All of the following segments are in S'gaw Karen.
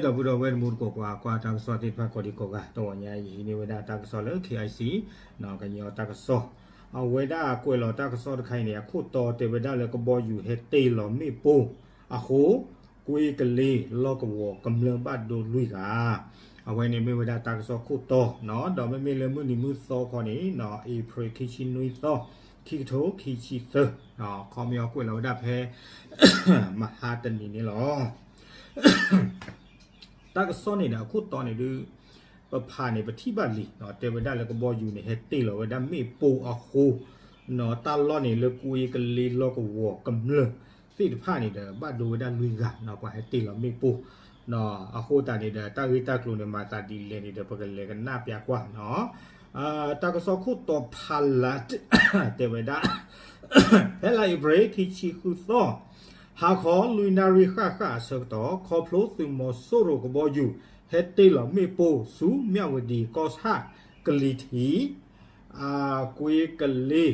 ဒီပုၢ်ဒီဝဲၢ်တံၤသကိး ပှၤကွၢ်တၢ်ကစီၣ်သ့ၣ်တဖၣ်ကိးဒံကိးဂၤ, တဂီၤညါအံၤ ယဟံးန့ၢ်ဝဲဒၣ်တၢ်ကစီၣ်လၢ KIC ကညီတၢ်ကစီၣ်, အဝဲဒၣ်ကွဲးလီၤတၢ်ကစီၣ်တခါအံၤန့ၣ် အခိၣ်တီတဲဝဲဒၣ်လၢကဘီယူၤဟဲတ့ၢ်လီၤမ့ၣ်ပိၢ်အဃိ ကွ့ကလ့လီၢ်ကဝီၤကမျၢၢ်ဘၣ်ဒိလွံၢ်ဂၤ, အဝဲန့ၣ်မ့ၢ်ဝဲဒၣ်တၢ်ကစီၣ်ခိၣ်တီ, ဒီးမ့မ့ၢ်လၢမုၢ်နံၤမုၢ်သီခီန့ၣ် အ့ဖြ့ၣ်ခံဆံနွံသီ, ခံကထိခံဆံသၢ, ခီပညီကွဲးလီၤဝဲဒၣ်ဖဲ မဟါတနံၤန့ၣ်လီၤ. တၢ်ကစီၣ်န့ၣ်ဒီး အခိၣ်တီန့ၣ်ဒုး ပဖးန့ၣ် ပထံၣ်ဘၣ်လံ, တဲဝဲဒၣ်လၢကဘီယူၤန့ၣ် ဟဲတ့ၢ်လီၤဝဲဒၣ်မ့ၣ်ပိၢ်အဃိ, တၢ်လီၢ်န့ၣ်လၢကွ့ကလ့လီၢ်ကဝီၤကမျၢၢ်သ့ၣ်တဖၣ်န့ၣ်ဒီး ဘၣ်ဒိဝဲဒၣ်လွံၢ်ဂၤ, ပှၤဟဲတ့ၢ်လီၤမ့ၣ်ပိၢ်, အဃိသတးန့ၣ်ဒီး တၢ်ဂ့ၢ်တၢ်ကျိၤန့ၣ် မၤသးဒ်လဲၣ်န့ၣ်ဒီး ပကလဲၤကနၣ်ပျးကွၢ်နီၤ. တၢ်ကစီၣ်ခိၣ်တီဖးလၢ် တဲဝဲဒၣ် ဖဲလါအ့ဖြ့ၣ် ခံဆံဃုသီ, ဟါခီလွံၢ်နၣ်ရံၣ်ဃၣ်ဃၣ်အဆၢကတီၢ် ခီဖျိသုးမီၤစိရိၤကဘီယူၤ ဟဲတ့ၢ်လီၤမ့ၣ်ပိၢ်ဆူ မၠၣ်ဝတံၤကီၢ်ဆၣ် ကလံၤထံး ကွ့ကလ့,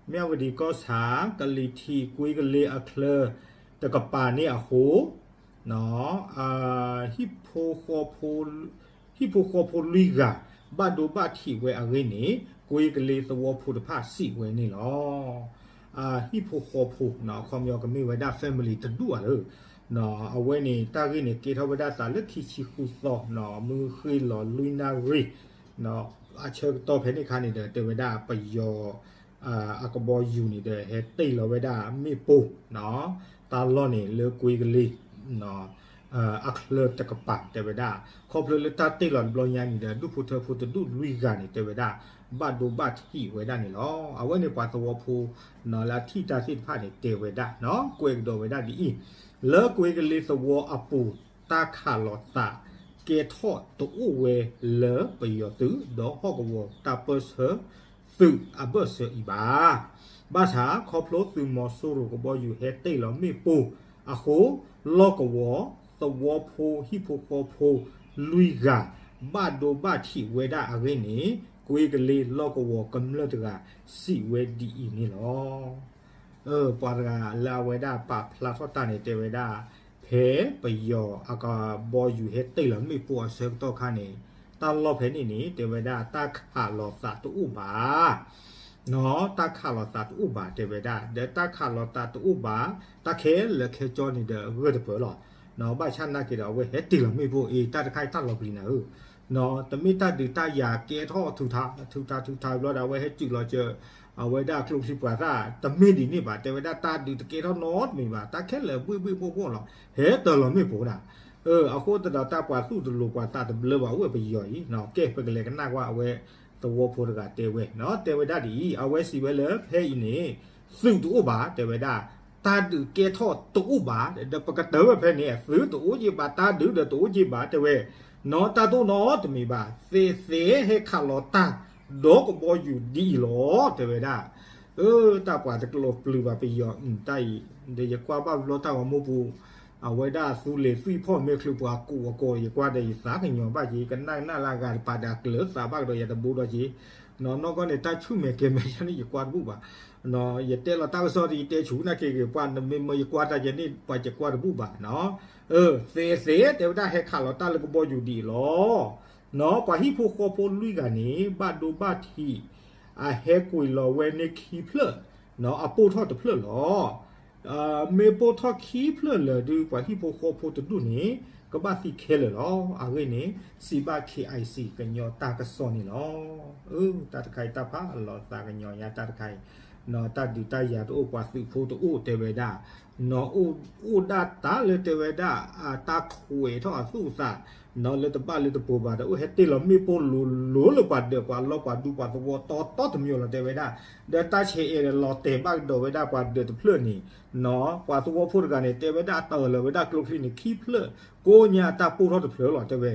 မၠၣ်ဝတံၤကီၢ်ဆၣ် ကလံၤထံး ကွ့ကလ့အချၢတကပၤန့ၣ်အဃိ ဟံၣ်ဖိဃီဖိလွံၢ်ဂၤ ဘၣ်ဒိဘၣ်ထံးဝဲအဂ့ၢ်န့ၣ် ကွ့ကလ့သဝီဖိတဖၣ်စံးဝဲန့ၣ်လီၤ. ဟံၣ်ဖိဃီဖိ အခီပညီကမ့ၢ်ဝဲဒၣ် family တဒူၣ်ဧါလၢ အဝဲန့ၣ် တၢ်ဂ့ၢ်န့ၣ် ကဲထီၣ်ဝဲဒၣ်သးလၢခံဆံဃုသီ မုၢ်ဃ့ၢ်လီၤလွံၢ်နၣ်ရံၣ် အဆၢကတီၢ်ဖဲန့ၣ်အခါန့ၣ်ဒီး တဲဝဲဒၣ်ပယီၤ အကဘီယူၤန့ၣ်ဒီး ဟဲတ့ၢ်လီၤဝဲဒၣ်မ့ၣ်ပိၢ် တၢ်လီၢ်န့ၣ်လၢကွ့ကလ့ အချၢတကပၤ တဲဝဲဒၣ် ခီဖျိလၢတၢ်တ့ၢ်လီၤတဘျီညါန့ၣ်ဒီး ဒူၣ်ဖိထၢဖိတဒူၣ်လွံၢ်ဂၤန့ၣ် တဲဝဲဒၣ် ဘၣ်ဒိဘၣ်ထံးဝဲဒၣ်န့ၣ်လီၤ. အဝဲန့ၣ်ပှၤသဝီဖိ လၢအထံၣ်တၢ်သ့ၣ်တဖၣ်န့ၣ် တဲဝဲဒၣ် ကွဲးကဒီးဝဲဒၣ်ဒ်အံၤ, လၢကွ့ကလ့သဝီအပူၤ တၢ်ခးလီၤသး ကဲထီၣ်တအိၣ်ဝဲလၢပယီၤသုး ဒီးဟီၣ်ကဝီၤတၢ်ပၢၢ်ဆၢသုးအဘၢၣ်စၢၤအံၤဘၣ်. ဘၣ်ဆၣ်ခီဖျိသုးမီၤစိရိၤကဘီယူၤဟဲတ့ၢ်လီၤမ့ၣ်ပိၢ်အဃိ လီၢ်ကဝီၤသဝီဖိဟံၣ်ဖိဃီဖိလွံၢ်ဂၤ ဘၣ်ဒိဘၣ်ထံးဝဲဒၣ်အဂ့ၢ်န့ၣ် ကွ့ကလ့လီၢ်ကဝီၤကမျၢၢ်တဂၤ စံးဝဲဒ်အံၤန့ၣ်လီၤ. ပှၤတဂၤလၢအဝဲဒၣ်ပာ်ဖျါထီၣ်တၢ်န့ၣ် တဲဝဲဒၣ် ဖဲပယီၤအကဘီယူၤဟဲတ့ၢ်လီၤမ့ၣ်ပိၢ်အဆၢကတီၢ်ခါန့ၣ် တၢ်လီၢ်ဖဲန့ၣ်န့ၣ် တဲဝဲဒၣ်တၢ်ခးလီၤသးတအိၣ်ဘၣ် တၢ်ခးလီၤသးတအိၣ်ဘၣ် တဲဝဲဒၣ် ဒီးတၢ်ခးလီၤသးတအိၣ်ဘၣ် တၢ်ခဲလၢာ်ခဲဆ့န့ၣ်ဒီးဂၢၢ်တပၢၢ်လီၤ. ဘၣ်ဆၣ်နာ်က့ဒီး အဝဲဟဲတ့ၢ်လီၤမ့ၣ်ပိၢ်အံၤ တၢ်တခါအံၤတၢ်လီၤပျံၤနၤဧၢ, တမ့ၢ်တၢ်ဒုးတၢ်ယၤကဲထီၣ်ထုးထးထုးထးဘျီဒီး အဝဲဟဲစုးလီၤစၢၤ အဝဲဒၣ်ကျိချံမျိာ်သၣ် တမ့ၢ်ဒ်န့ၣ်ဘၣ် တဲဝဲဒၣ်တၢ်ဒုးတကဲထီၣ်နီတမံၤဘၣ် တၢ်ခဲလၢာ်ဘှ့ၣ်ဘှ့ၣ်ဘှီၣ်ဘှီၣ်လီၤ ဟဲတ့ၢ်လီၤမ့ၣ်ပိၢ်ဒၣ် အဃိသတးဒီးတၢ်ပှၤသူၣ်တလိၤပှၤသးတဘျၢဘၣ်အိၣ်ဝဲပယီၤအံၤ ကဲပကလဲၤကနၣ်ကွၢ်အဝဲသဝီဖိတဂၤတဲဝဲ တဲဝဲဒၣ်ဒ်အံၤ အဝဲစံးဝဲလၢဖဲအံၤန့ၣ် သုးတအိၣ်ဘၣ် တဲဝဲဒၣ် တၢ်ဒုးကဲထီၣ်တအိၣ်ဘၣ် ဒီးပကတၢၢ်ဝဲဖဲန့ၣ် သုးတအိၣ်က့ဘၣ် တၢ်ဒုးဒီးတအိၣ်က့ဘၣ် တဲဝဲ နီတၢ်တအိၣ်နီတမံၤဘၣ် သ့သ့ဟဲခးလီၤတၢ် ဒီးကဘီယူၤဒ်အံၤလီၤ တဲဝဲဒၣ် တၢ်ပှၤတကလီၤပျုၤဘၣ်ပယီၤ တၢ်အံၤ ဒီးယကွၢ်ဘၣ်ဘျီတၢ်ဂီၤမူပူၤ အဝဲဒၣ်သူလ့ၤသွံၣ်ဖီၣ်မဲာ်ချုးပှၤကိးအကိး ယကွၢ်ဒီးယသးကညီၤဘၣ်က့ၤ ကနၣ်ကနၣ်လၢအဂၤတပၤဒီးအကျၢၤသးဘၣ်ကဒီးယၤတဘိဒီးက့ၤ နီၢ်နီၢ်ကီၢ်န့ၣ် တၢ်ဆူၣ်မဲာ်ကဲမဲာ်ယါန့ၣ် ယကွၢ်တဘူၣ်ဘၣ် ယတဲလီၤတၢ်ကစီၣ်ဒီး ယတဲဆူၣ်နာ်က့ဂ့ၤ ပှၤနမ့ၢ်မၢယကွၢ်တၢ်ယဲန့ၣ် ပှၤယကွၢ်တဘူၣ်ဘၣ်နီၤ သ့သ့ တဲဝဲဒၣ်ဟဲခးလီၤတၢ်လၢကဘီယူၤဒ်အံၤလီၤ ပှၤဟံၣ်ဖိဃီဖိလွံၢ်ဂၤန့ၣ် ဘၣ်ဒိဘၣ်ထံး အဟဲကွံာ်လီၤဝဲန့ၢ်ခံဖျၢၣ် အပိၢ်ထီၣ်တဖျၢၣ်လီၤ မ့ၢ်ပိၢ်ထီၣ်ခံဖျၢၣ်လၢာ်ဒုး ပှၤဟံၣ်ဖိဃီဖိတဒူၣ်န့ၣ် ကဘၣ်သံခဲလၢာ်လီၤ အဂ့ၢ်န့ၣ် စံးဘၣ် KIC ကညီတၢ်ကစီၣ်န့ၣ်လီၤ တၢ်တခါအံၤတၢ်ဖးလီၤသးကညီၤညါတၢ်တခါအံၤ တၢ်ဒုးတၢ်ယၤတအိၣ်ပှၤသုးဖိတအိၣ်တဲဝဲဒၣ် နီၢ်အိၣ်ဒၣ်တၢ်လၢတဲဝဲဒၣ် တၢ်ခွဲးထီၣ်အသူၣ်အသး နီၢ်လၢတဘၣ်လၢတပိၤဘၣ်ဒီး အိၣ်ဟဲတ့ၢ်လီၤမ့ၣ်ပိၢ်လိၤလိၤလၢပှၤဒၢးပှၤလီပှၤဒူပှၤသဝီတီတီတမံၤလီၤတဲဝဲဒၣ် ဒီးတၢ်ဆဲးအဲၣ်ဒီးလီၤတဲာ်ဘၣ်ကဒီးဝဲဒၣ်ပှၤဒၢးတဖျၢၣ်န့ၣ် နီၢ်ပှၤသဝီဖိတဂၤန့ၣ် တဲဝဲဒၣ်တၢ်လၢာ်ဝဲဒၣ်ကျိချံန့ၣ် ခံဖျၢၣ် ကိးညါတၢ်ပိၢ်ထီၣ်တဖျၢၣ်လီၤတဲဝဲ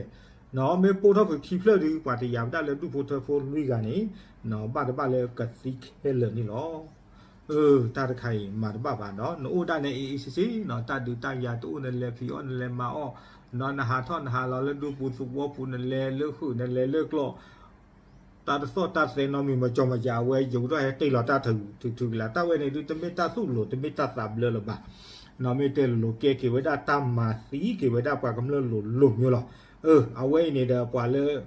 နီၢ်မ့ၢ်ပိၢ်ထီၣ်ဖုးခံဖျၢၣ်ဒုး ပှၤတယာ်ဝဲဒၣ်လၢဒူၣ်ဖိထၢဖိလွံၢ်ဂၤန့ၣ် နီၢ်ဘၣ်တဘၣ်လၢကသံခဲလၢာ်န့ၣ်လီၤ တၢ်တခါအံၤမၤတဘၣ်ဘၣ်နီၤ နအိၣ်ဒၣ်နဲအ့ၣ်အ့ၣ်ဆ့ဆ့နီၤ တၢ်ဒုးတၢ်ယၤတအိၣ် နလဲၤဖံးအီၣ်နလဲၤမၤအီၣ် နီၤနဟးထီၣ်နဟးလီၤလၢဒူပူၤသဝီပူၤ နလဲၤလၢဃုာ်နလဲၤလၢကျီၢ် တၢ်တသီၣ်တၢ်သဲနီတမံၤ မၤကီမၤကး အဝဲယိၤထီၣ်ဟဲတ့ၢ်လီၤတၢ်ထုးထုးကလၤ တၢ်ဝဲန့ၣ်ဒုး တမ့ၢ်တၢ်သူၣ်လိၤ တမ့ၢ်တၢ်သးဘျၢလၢၤဘၣ် မ့ၢ်တဲလိၤလိၤ ကဲက့ၤဝဲဒၣ်တၢ်မၤသံက့ၤဝဲဒၣ်ပှၤကမျၢၢ်လိၤလိၤမးလီၤ. အဝဲအံၤန့ၣ်ဒီး ပှၤလၢ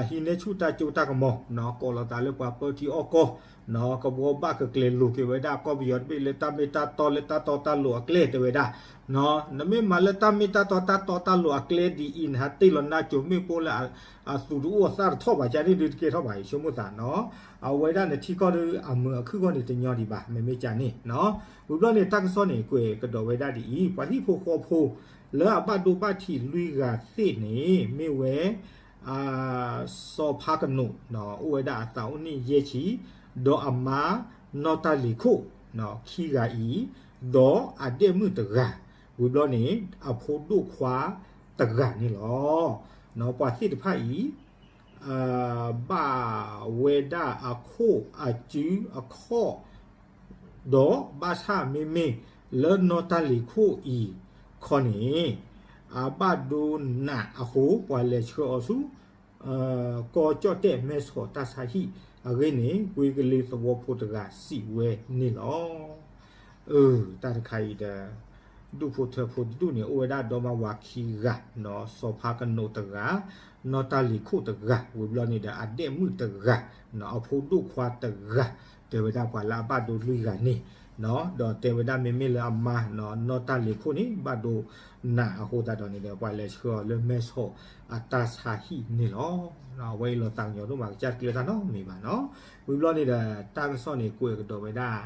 ဟံးန့ၢ်ဆူၣ်တၢ်စိတၢ်ကမီၤ ကိးလီၤသးလၢပှၤပၢထံအီၣ်ကီၢ် ကဘှီဘၣ်ကကျဲၤလိၤက့ၤဝဲဒၣ်ကီၢ်ပယီၤတဘ့ၣ်လၢတၢ်မ့ၢ်တၢ်တီလၢတၢ်တီတၢ်လိၤအကျဲတဲဝဲဒၣ်. နမ့ၢ်မၤလၢတၢ်မ့ၢ်တၢ်တီတၢ်တီတၢ်လိၤအကျဲဒ်အံၤ နဟးတ့ၢ်လီၤနါစိၤမ့ၣ်ပိၢ်လၢ အသူတအိၣ်အသၣ်တထီၣ်ဘၣ် ကန့ၣ်ဒုးတကဲထီၣ်ဘၣ် ယဆိကမိၣ်သးနီၤ. အဝဲဒၣ်နထံကီၢ်ဒီးအမုာ်အခုၣ်ဂီၢ်န့ၣ်တညီဒံးဘၣ် မ့မ့ၢ်ကန့ၣ်နီၤ. ဝံၤဘျီန့ၣ် တၢ်ကစီၣ်န့ၣ် ကွဲးကဒီးဝဲဒၣ်ဒ်အံၤ ပှၤဟံၣ်ဖိဃီဖိ လၢအဘၣ်ဒိဘၣ်ထံးလွံၢ်ဂၤသ့ၣ်န့ၣ် မ့ၢ်ဝဲ စီၤဖါကနိး အိၣ်ဝဲဒၣ်အသးအိၣ်န့ၣ်ယဲၢ်ဆံ ဒီးအမါနီၢ်တၢ်လ့ၤခိၣ် ခံဂၤအံၤ ဒီးအဒဲၣ်မုၣ်တဂၤ ဝံၤဘျီန့ၣ် အဖိဒိၣ်ခွါတဂၤန့ၣ်လီၤ. ပှၤသ့ၣ်တဖၣ်အံၤ ဘၣ်ဝဲဒၣ်အခိၣ်အစုအခီၣ် ဒီးဘၣ်ဆၣ်မ့မ့ၢ်လၢနီၢ်တၢ်လ့ၤခိၣ်အံၤခီန့ၣ် အဘၣ်ဒိနးအဃိ ပှၤလဲၤဆှၢအီၤဆူ ကီၢ်ကၠီၣ်တဲၣ်မဲဆီးတၢ်ဆါဟံၣ်အဂ့ၢ်န့ၣ် ကွ့ကလ့သဝီဖိတဂၤစံးဝဲန့ၣ်လီၤ. အၢ တၢ်တခါအံၤဒီး ဒူၣ်ဖိထၢဖိတဒူၣ်န့ၣ် အိၣ်ဝဲဒၣ်ဒီမါဝၤခံဂၤနီၤ စီၤဖါကနိးတဂၤ နီၢ်တၢ်လ့ၤခိၣ်တဂၤ ဝံၤဘျီန့ၣ်ဒီး အဒဲၣ်မုၣ်တဂၤ အဖိဒိၣ်ခွါတဂၤ တဲဝဲဒၣ်ပှၤလၢအဘၣ်ဒိလွံၢ်ဂၤန့ၣ် ဒီးတဲဝဲဒၣ်မ့မ့ၢ်လၢအမါနီၢ်တၢ်လ့ၤခိၣ်န့ၣ် ဘၣ်ဒိနးအဃိသတးဒီးန့ၣ်ဒီး ပှၤလဲၤဆှၢအီၤလၢမဲဆီးအတၢ်ဆါဟံၣ်န့ၣ်လီၤ. အဝဲအံၤလီၤသးကညီၤဒိၣ်မး ကစၢ်တကျဲတၢ်နီတမံၤဘၣ်နီၤ. ဝံၤဘျီန့ၣ်ဒီး တၢ်ကစီၣ်န့ၣ် ကွဲးကဒီးဝဲဒၣ်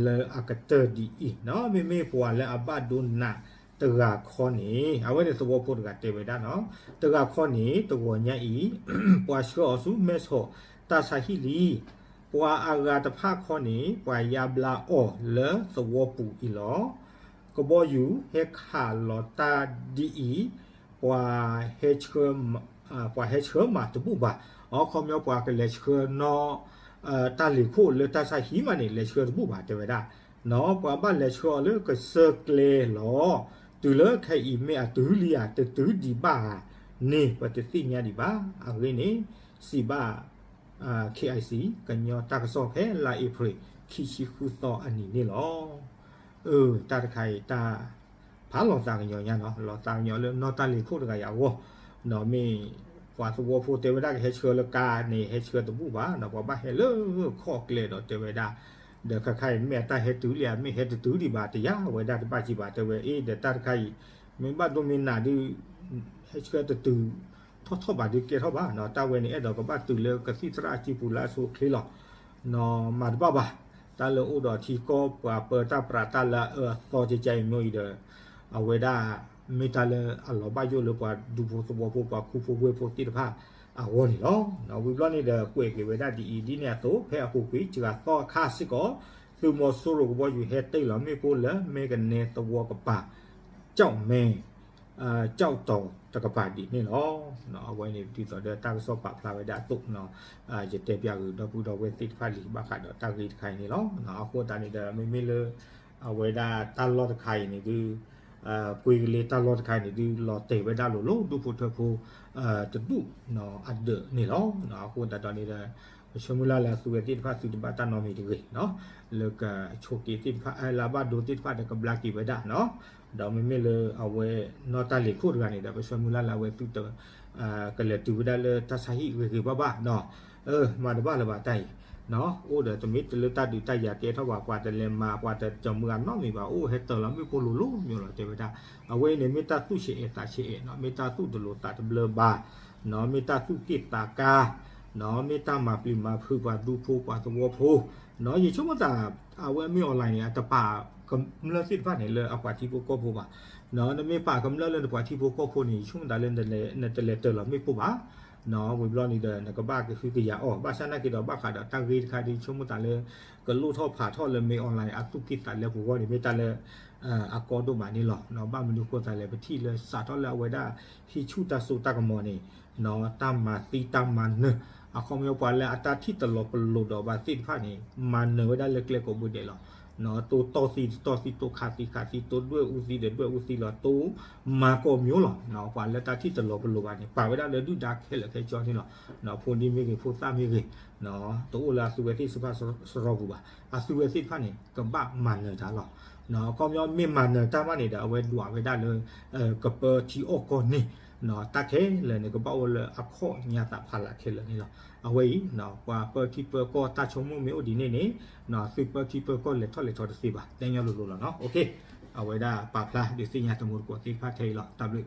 လၢအကတၢၢ်ဒ်အံၤနီၤ မ့မ့ၢ်ပှၤလၢအဘၣ်ဒိနးတဂၤခီန့ၣ် အဝဲန့ၣ်သဝီဖိတဂၤတဲဝဲဒၣ်နီၤ တဂၤခီန့ၣ် တဂီၤညါအံၤ ပှၤဆှၢအီၤဆူမဲဆီးတၢ်ဆါဟံၣ်လံ. ပှၤအဂၤတဖၣ်ခီန့ၣ် ပှၤယါဘျါအီၤလၢသဝီပူၤအံၤလီၤ. ကဘီယူၤဟဲခးလီၤတၢ်ဒ်အံၤ ပှၤဟဲဆှၢ ပှၤဟဲဆှၢမးတဘူၣ်ဘၣ်. အခီပညီပှၤကလဲၤဆှၢနီၢ် တၢ်လ့ၤခိၣ်လၢတၢ်ဆါဟံၣ်မးန့ၣ် လဲၤဆှၢတဘူၣ်ဘၣ်တဲဝဲဒၣ်နီၤ ပှၤဘၣ်လဲၤဆှၢအီၤလၢကစၢၢ်ကျဲလီၤ. တုၤလၢခဲအံၤမ့ၢ်အတုၤလံဧါ တတုၤဒံးဘၣ်ဧါန့ၣ် ပတသ့ၣ်ညါဒံးဘၣ်. အဂ့ၢ်န့ၣ် စံးဘၣ် KIC ကညီတၢ်ကစီၣ်ဖဲလါအ့ဖြ့ၣ် ခံဆံဃုသီအနံၤန့ၣ်လီၤ. အၢ တၢ်တခါအံၤတၢ် ဖးလီၤသးကညီၤညါနီၤ လီၤသးကညီၤလၢနီၢ်တၢ်လ့ၤခိၣ်တဂၤအံၤအဂီၢ် မ့ၢ်ပှၤသဝီဖိတဲဝဲဒၣ်ကဟဲဆှၢလၢကါန့ၣ် ဟဲဆှၢတဘူၣ်ဘၣ်နီၤ ပှၤဘၣ်ဟဲလၢခီၣ်ကျဲဒီးတဲဝဲဒၣ် ဒီးခါခါအံၤမ့ၢ်အတၢ်ဟဲတုၤလံဧါ မ့ၢ်ဟဲတတုၤဒံးဘၣ် တယါဝဲဒၣ်တဘၣ်ကံဘၣ် တဲဝဲအ့ၣ်ဒီးတၢ်တခါအံၤ မ့ၢ်ဘၣ်ဒိမ့ၢ်နးဒုး ဟဲဆှၢတတုၤထီၣ်ထီၣ်ဘၣ်ဒုးကဲထီၣ်ဘၣ်နီၤ တၢ်ဝဲန့ၣ်အဲၣ်ဒိးကဘၣ်တုၤလၢကသံၣ်သရၣ်အစုပူၤလၢအဆိအချ့လီၤ. နီၤမၤတဘၣ်ဘၣ် တၢ်လၢအိၣ်ဒီးထံကီၢ်ပှၤပၢတၢ်ပြးတၢ်လၢအအၢအသီကဲကဲအံၤမ့ၢ်အံၤဒီး အဝဲဒၣ် မ့ၢ်တၢ်လၢအလီၤဘၣ်ယိၣ်လၢပှၤဒူဖိသဝီဖိ ပှၤခူဖိဝ့ၢ်ဖိသ့ၣ်တဖၣ်အဂီၢ်န့ၣ်လီၤ. ဝံၤဘျီန့ၣ်ဒီးကွဲးက့ၤဝဲဒၣ်ဒ်အံၤ ဒ်န့ၣ်အသိး ဖဲအပူၤကွံာ်စှၤသီအခါစ့ၢ်ကီး သုးမီၤစိရိၤကဘီယူၤဟဲတ့ၢ်လီၤမ့ၣ်ပိၢ်လၢမဲကနဲသဝီကပၤ ကၠီၣ်မဲ ကၠီၣ်တီၤတကပၤဒ်န့ၣ်လီၤ. အဝဲန့ၣ်ဒ်သိးဒီးတၢ်ကစီၣ်ပာ်ဖျါဝဲဒၣ်အသိး ယတဲပၠးဂ့ၤဒီပုၢ်ဒီဝဲၢ်သ့ၣ်တဖၣ်လံ ဘၣ်ဃးဒီးတၢ်ဂ့ၢ်တခါအံၤန့ၣ်လီၤ. အဃိသတးန့ၣ်ဒီး မ့မ့ၢ်လၢ အဝဲဒၣ်တၢ်လီၢ်တခါအံၤန့ၣ်ဒုး ကွ့ကလ့တၢ်လီၢ်တခါအံၤန့ၣ်ဒုး လီၤတဲာ်ဝဲဒၣ်လိၤလိၤ ဒူၣ်ဖိထၢဖိ တဒူၣ်အဒၢးန့ၣ်လီၤ. အဃိသတးဒီးန့ၣ်ဒီး ပဆၢမုၢ်လၢ်လၢအသုဝဲသ့ၣ်တဖၣ်သုတဘၣ်တၢ်နီတမံၤတဂ့ၤနီၤ လၢကဆိးက့သ့ၣ်တဖၣ် လၢအဘၣ်ဒိသ့ၣ်တဖၣ်ဒီးကဘျါက့ၤဝဲဒၣ်နီၤ ဒီးမ့မ့ၢ်လၢအဝဲနီၢ်တၢ်လ့ၤခိၣ်တဂၤန့ၣ်ဒီး ပဆၢမုၢ်လၢ်လၢအဝဲသုတ ကလဲၤတုၤဝဲဒၣ်လၢတၢ်ဆါဟံၣ်ဂ့ၤဂ့ၤဘၣ်ဘၣ်နီၤ မၤတဘၣ်လၢၤဘၣ်တၢ်အံၤ အိၣ်ဒီးတမ့ၢ်တလၢတၢ်ဒုးတၢ်ယၤကဲထီၣ်ဘၣ် ပှၤတလဲၤမၤ ပှၤတကမုာ်အနီတမံၤဘၣ် အိၣ်ဟဲတၢၤလီၤမ့ၣ်ပိၢ်လိၤလိၤမ့ၢ်လီၤ တဲဝဲဒၣ် အဝဲအံၤန့ၣ် မ့ၢ်တၢ်သူၣ်ဆံးအဲၣ်သးဆံးအဲၣ်နီၤ မ့ၢ်တၢ်သူၣ်တလိၤသးတဘျၢဘၣ် နီၤ မ့ၢ်တၢ်သူၣ်က့ၣ်သးကါ နီၤမ့ၢ်တၢ်မၤပျံၤမၤဖုးပှၤဒူဖိပှၤသဝီဖိ နီၤ ယဆိကမိၣ်သး အဝဲမ့ၢ် online န့ၣ် အတပာ်ကမျၢၢ်သ့ၣ်တဖၣ်န့ၣ် လၢအပှၤထံဖိကီၢ်ဖိဘၣ် နီၤ နမ့ၢ်ပာ်ကမျၢၢ်လၢနပှၤထံဖိကီၢ်ဖိန့ၣ် ယဆိကမိၣ်သးလၢ နတလဲၤတၢၤလီၤမ့ၣ်ပိၢ်ဘၣ် နီၤ ဝံၤဘျီန့ၣ်ဒီး နကဘၣ်ကဟုကယာ်အီၤ ဘၣ်ဆၣ်နာ်က့ဒီး ဘၣ်ဃးဒီးတၢ်ဂ့ၢ်တခါဒုး ယဆိကမိၣ်သးလၢ ကလိၣ်ထီၣ်ဖးထီၣ်လၢမ့ၢ် online အသူၣ်က့ၣ်သးလဲပူၤအဂီၢ်န့ၣ် မ့ၢ်တၢ်လၢ အကီဒိၣ်မးန့ၣ်လီၤ. ဘၣ်မနုၤအဃိသတးလဲၣ် ပထံၣ်လၢစးထီၣ်လၢအဝဲဒၣ် ဟံးဆူၣ်တၢ်စိတၢ်ကမီၤန့ၣ် နီၤ တၢ်မၤသံတၢ်မၤနၢၤ အခီပညီပှၤလၢအတၢ်ထံၣ်တလီၤပလိာ်ဒီးဘၣ်သ့ၣ်တဖၣ်န့ၣ် မၤနၢၤဝဲဒၣ်လၢကျဲကိးဘိဒဲးလီၤ. တိတီၢ်သံတတီၢ်သံ, တိခးသံခးသံ, တိဒွဲၣ်အူသံဒီးဒွဲၣ်အူသံလီၤ, တိမၤကိးမံၤလီၤ. ပှၤလၢတၢ်ထံၣ်တလီၤပလိာ်ဘၣ်န့ၣ် ပာ်ဝဲဒၣ်လၢဒုၣ်ဒါခဲလၢာ်ခဲဆ့န့ၣ်လီၤ. ဖိဒံမ့ၢ်ဂ့ၤ ဖိသၣ်မ့ၢ်ဂ့ၤ, တအိၣ်လၢအသုဝဲသ့ၣ်တဖၣ်စရီပူၤဘၣ်. အသုဝဲသ့ၣ်တဖၣ်န့ၣ် ကဘၣ်မၤနၢၤတၢ်လီၤ. ခီပညီမ့ၢ်မၤနၢၤတၢ်မးန့ၣ်ဒီး အဝဲဒွးဝဲဒၣ်လၢ ကပၢထံအီၣ်ကီၢ်န့ၣ်, တၢ်ခဲလၢာ်န့ၣ် ကဘၣ်အိၣ်လၢအခီၣ်ညါသးဖးလၢ်ခဲလၢာ်န့ၣ်လီၤ. အဝဲအံၤ ပှၤပၢထံပၢကီၢ်တၢ်ဆိကမိၣ်မ့ၢ်အိၣ်ဒ်န့ၣ်န့ၣ်, သုပၢထံပၢကီၢ်လဲၤထီၣ်လဲၤထီတသ့ဘၣ်, တဲညီလိၤလိၤလီၤနီၤ. အဝဲဒၣ်ပာ်ဖျါဒုးသ့ၣ်ညါတမူတကိးသ့ၣ်တဖၣ်ထဲအံၤလီၤ. တၢ်ဘျုး